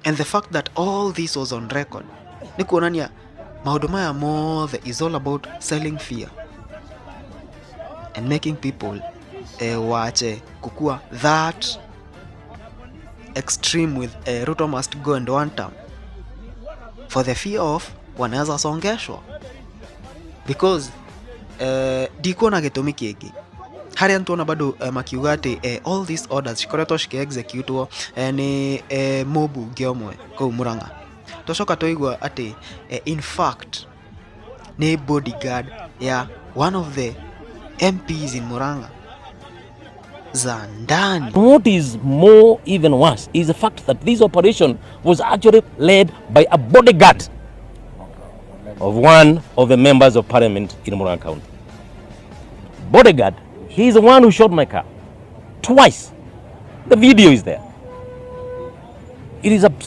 And the fact that all this was on record nĩ kuonania maũndũ maya mothe is all about selling fear and making people waache kukua that extreme with Ruto must go and one term, for the fear of wanaweza songeshwa, because ndikuona gĩtũmi kĩngĩ harĩa ntuona bado makiuga atĩ all these orders cikoretwo cikĩ-executwo nĩ mũmbunge ũmwe kũu Murang'a. Twacoka twaigua atĩ in fact nĩ bodyguard ya one of the MPs in Murang'a za ndani. What is more even worse is the fact that this operation was actually led by a bodyguard of one of the members of parliament in Murang'a County. Bodyguard, he is the one who shot my car twice. The video is there. It is absurd.